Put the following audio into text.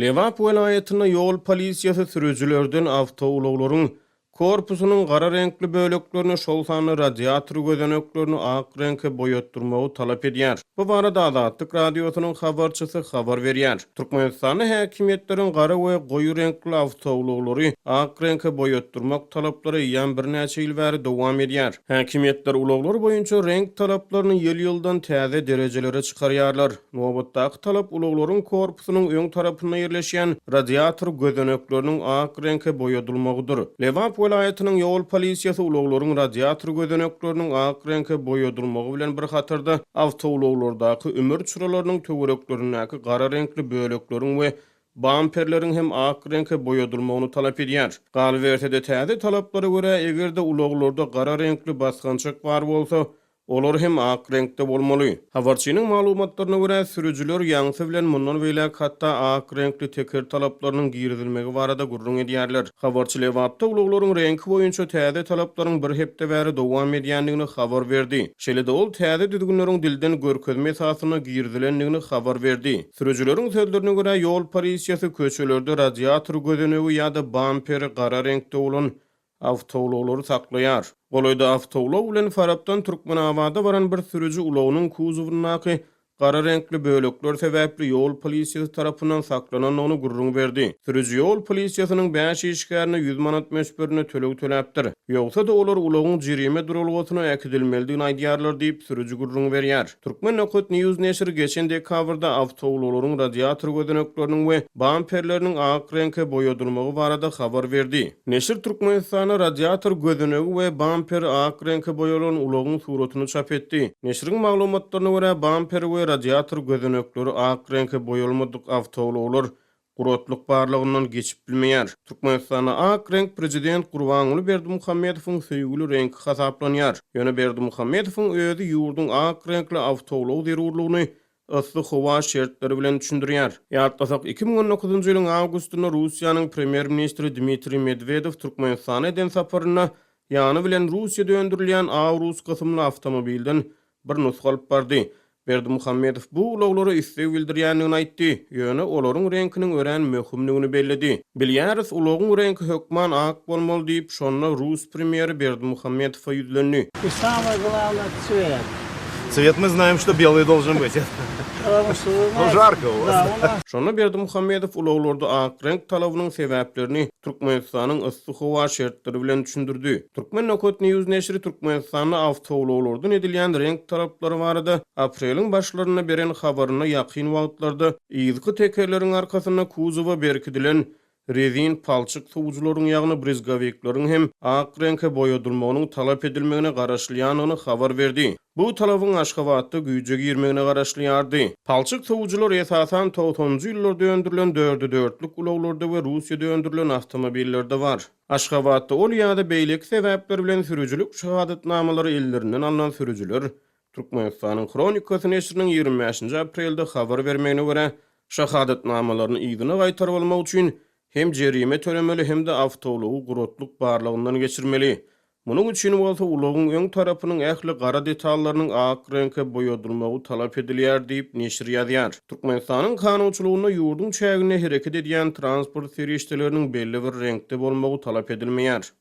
Lebap welaýatynda ýol polisiýasy sürüjilerden awtoulaglaryň korpusynyň gara reňkli böleklerini, şol sanda radiator gözeneklerini ak reňke boýatdyrmagy talap edýär. Bu barada Azatlyk Radiosynyň habarçysy habar berýär. Türkmenistanda häkimiýetleriň gara we goýy reňkli awtoulaglary ak reňke boýatdyrmak talaplary eýýäm birnäçe ýyl bäri dowam edýär. Häkimiýetler ulaglar boýunça reňk talaplaryny ýyl-ýyldan täze derejelere çykarýarlar. Nobatdaky talap ulaglaryň korpusynyň öň tarapynda ýerleşýän radiator gözenekleriniň ak reňke boýadylmagydyr. Lebap welaýatynyň ýol polisiýasy ulaglaryň radiator gözenekleriniň ak reňke boýadylmagy bilen bir hatarda awtoulaglardaky ümür çyralarynyň töwereklerindäki gara reňkli bölekleriň we bamperleriň hem ak reňke boýadylmagyny talap edýär. Galyberse-de, täze talaplara görä, eger-de ulaglarda gara reňkli basgançak bar bolsa, Olar hem ak reňkde bolmaly. Habarçynyň maglumatlaryna görä, sürüjiler ýaňsy bilen mundan beýläk hatda ak reňkli teker talaplarynyň girizilmegi barada gürrüň edýärler. Habarçy Lebapda ulaglaryň reňki boýunça täze talaplaryň bir hepde bäri dowam edýändigini habar berdi. Şeýle-de ol täze düzgünleriň dilden görkezme esasynda girizilendigini habar berdi. Sürüjileriň sözlerine görä, ýol polisiýasy köçelerde radiator gözenegi ýa-da bamperi gara reňkde bolan awtoulaglary saklaýar. Golaýda awtoulag bilen Farapdan Türkmenabada baran bir sürüji ulagynyň kuzowyndaky gara reňkli bölekler sebäpli ýol polisiýasy tarapyndan saklanandygyny gürrüň berdi. Sürüji ýol polisiýasynyň bäş işgärine 100 manat möçberinde töleg töläpdir. Ýogsa-da olar ulagyň jerime duralgasyna äkidilmelidigini aýdýarlar diýip, sürüji gürrüň berýär. Turkmen Nokat News neşiri geçen dekabrda awtoulaglaryň radiator gözenekleriniň we bamperleriniň ak reňke boýadylmagy barada habar berdi. Neşir Türkmenistanda radiator gözenegi we bamperi ak reňke boýalan ulagyň suratyny çap etdi. Neşiriň maglumatlaryna görä, bamperi we radiator gözenekleri ak reňke boýalmadyk awtoulaglar guratlyk barlagyndan geçip bilmeýär. Türkmenistanda ak reňk prezident Gurbanguly Berdimuhamedowyň söýgüli reňki hasaplanýar. Ýöne Berdimuhamedowyň özi ýurduň ak reňkli awtoulag zerurlygyny yssy howa şertleri bilen düşündirýär. Ýatlasak, 2019-njy ýylyň awgustynda Russiýanyň premýer-ministri Dmitriý Medwedew Türkmenistana eden saparynda ýany bilen Russiýada öndürilýän Aurus kysymly awtomobilden bir nusga alyp bardy. Berdimuhamedow bu ulaglara isleg bildirýändigini aýtdy, ýöne olaryň reňkiniň örän möhümdigini belledi. Bilýäris, ulagyň reňki hökman ak bolmaly diýip, şonda rus premýeri Berdimuhamedowa ýüzlendi. I samoe glawnoe cwet. Cwet my znaem çto belyý dolžen byt. No žarko u was. Şonda Berdimuhamedow ulaglarda ak reňk talabynyň sebäplerini Türkmenistanyň yssy howa şertleri bilen düşündirdi. Turkmen Nokat News neşiri Türkmenistanda awtoulaglardan edilýän reňk talaplary barada apreliň başlarynda beren habarynda ýakyn wagtlarda yzky tekerleriň arkasynda kuzowa berkidilen rezin palçyk sowujylaryň ýagny brizgowikleriň hem ak reňke boýadylmagynyň talap edilmegine garaşylýandygyny habar berdi. Bu talabyň Aşgabatda güýje girmegine garaşylýardy. Palçyk sowujylar esasan togsanynjy ýyllarda öndürilen dörde dörtlük ulaglarda we Russiýada öndürilen awtomobillerde bar. Aşgabatda ol ýa-da beýleki sebäpler bilen sürüjilik şahadatnamalary ellerinden alnan sürüjiler, Türkmenistanyň Hronikasy neşiriniň 25-nji aprelde habar bermegine görä, şahadatnamalaryny yzyna gaýtaryp almak üçin hem jerime tölemeli hem-de awtoulagy guratlyk barlagyndan geçirmeli. Munuň üçin bolsa ulagyň öň tarapynyň ähli gara detallarynyň ak reňke boýadylmagy talap edilýär diýip, neşir ýazýar. Türkmenistanyň kanunçylygynda ýurduň çäginde hereket edýän transport serişdeleriniň belli bir reňkde bolmagy talap edilmeýär.